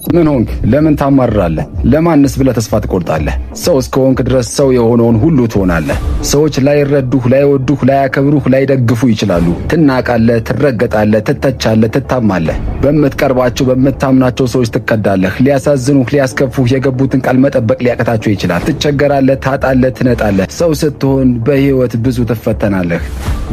ምን ሆንክ? ለምን ታማርራለህ? ለማንስ ብለህ ተስፋ ትቆርጣለህ? ሰው እስከሆንክ ድረስ ሰው የሆነውን ሁሉ ትሆናለህ። ሰዎች ላይረዱህ፣ ላይወዱህ፣ ላያከብሩህ፣ ላይደግፉ ይችላሉ። ትናቃለህ፣ ትረገጣለህ፣ ትተቻለህ፣ ትታማለህ። በምትቀርባቸው በምታምናቸው ሰዎች ትከዳለህ። ሊያሳዝኑህ፣ ሊያስከፉህ የገቡትን ቃል መጠበቅ ሊያቅታቸው ይችላል። ትቸገራለህ፣ ታጣለህ፣ ትነጣለህ። ሰው ስትሆን በሕይወት ብዙ ትፈተናለህ።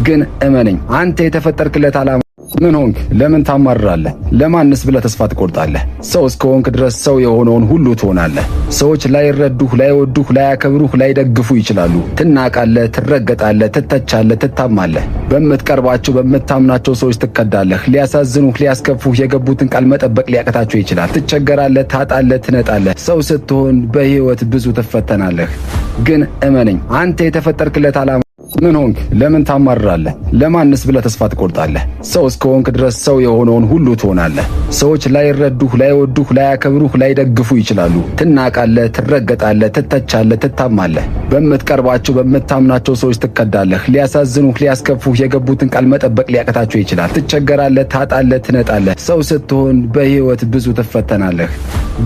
ግን እመነኝ፣ አንተ የተፈጠርክለት ዓላማ። ምን ሆንክ? ለምን ታማርራለህ? ለማንስ ብለህ ተስፋ ትቆርጣለህ? ሰው እስከሆንክ ድረስ ሰው የሆነውን ሁሉ ትሆናለህ። ሰዎች ላይረዱህ፣ ላይወዱህ፣ ላያከብሩህ፣ ላይደግፉ ይችላሉ። ትናቃለህ፣ ትረገጣለህ፣ ትተቻለህ፣ ትታማለህ። በምትቀርባቸው በምታምናቸው ሰዎች ትከዳለህ። ሊያሳዝኑህ፣ ሊያስከፉህ የገቡትን ቃል መጠበቅ ሊያቅታቸው ይችላል። ትቸገራለህ፣ ታጣለህ፣ ትነጣለህ። ሰው ስትሆን በሕይወት ብዙ ትፈተናለህ። ግን እመነኝ፣ አንተ የተፈጠርክለት ዓላማ። ምን ሆንክ? ለምን ታማርራለህ? ለማንስ ብለህ ተስፋ ትቆርጣለህ? ሰው እስከሆንክ ድረስ ሰው የሆነውን ሁሉ ትሆናለህ። ሰዎች ላይረዱህ፣ ላይወዱህ፣ ላያከብሩህ፣ ላይደግፉ ይችላሉ። ትናቃለህ፣ ትረገጣለህ፣ ትተቻለህ፣ ትታማለህ። በምትቀርባቸው በምታምናቸው ሰዎች ትከዳለህ። ሊያሳዝኑህ፣ ሊያስከፉህ የገቡትን ቃል መጠበቅ ሊያቅታቸው ይችላል። ትቸገራለህ፣ ታጣለህ፣ ትነጣለህ። ሰው ስትሆን በሕይወት ብዙ ትፈተናለህ።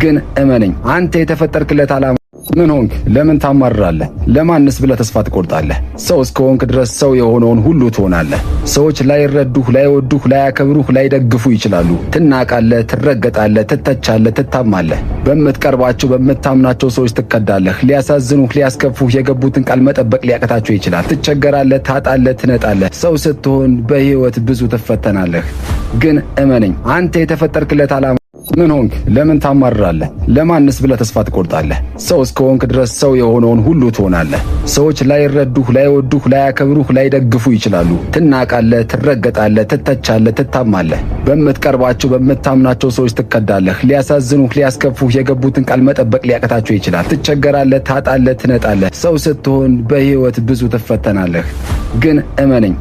ግን እመነኝ፣ አንተ የተፈጠርክለት ዓላማ። ምን ሆንክ? ለምን ታማርራለህ? ለማንስ ብለህ ተስፋ ትቆርጣለህ? ሰው እስከሆንክ ድረስ ሰው የሆነውን ሁሉ ትሆናለህ። ሰዎች ላይረዱህ፣ ላይወዱህ፣ ላያከብሩህ፣ ላይደግፉ ይችላሉ። ትናቃለህ፣ ትረገጣለህ፣ ትተቻለህ፣ ትታማለህ። በምትቀርባቸው በምታምናቸው ሰዎች ትከዳለህ። ሊያሳዝኑህ፣ ሊያስከፉህ የገቡትን ቃል መጠበቅ ሊያቅታቸው ይችላል። ትቸገራለህ፣ ታጣለህ፣ ትነጣለህ። ሰው ስትሆን በሕይወት ብዙ ትፈተናለህ። ግን እመነኝ፣ አንተ የተፈጠርክለት ዓላማ። ምን ሆንክ? ለምን ታማርራለህ? ለማንስ ብለህ ተስፋ ትቆርጣለህ? ሰው እስከሆንክ ድረስ ሰው የሆነውን ሁሉ ትሆናለህ። ሰዎች ላይረዱህ፣ ላይወዱህ፣ ላያከብሩህ፣ ላይደግፉ ይችላሉ። ትናቃለህ፣ ትረገጣለህ፣ ትተቻለህ፣ ትታማለህ። በምትቀርባቸው በምታምናቸው ሰዎች ትከዳለህ። ሊያሳዝኑህ፣ ሊያስከፉህ የገቡትን ቃል መጠበቅ ሊያቅታቸው ይችላል። ትቸገራለህ፣ ታጣለህ፣ ትነጣለህ። ሰው ስትሆን በሕይወት ብዙ ትፈተናለህ። ግን እመነኝ።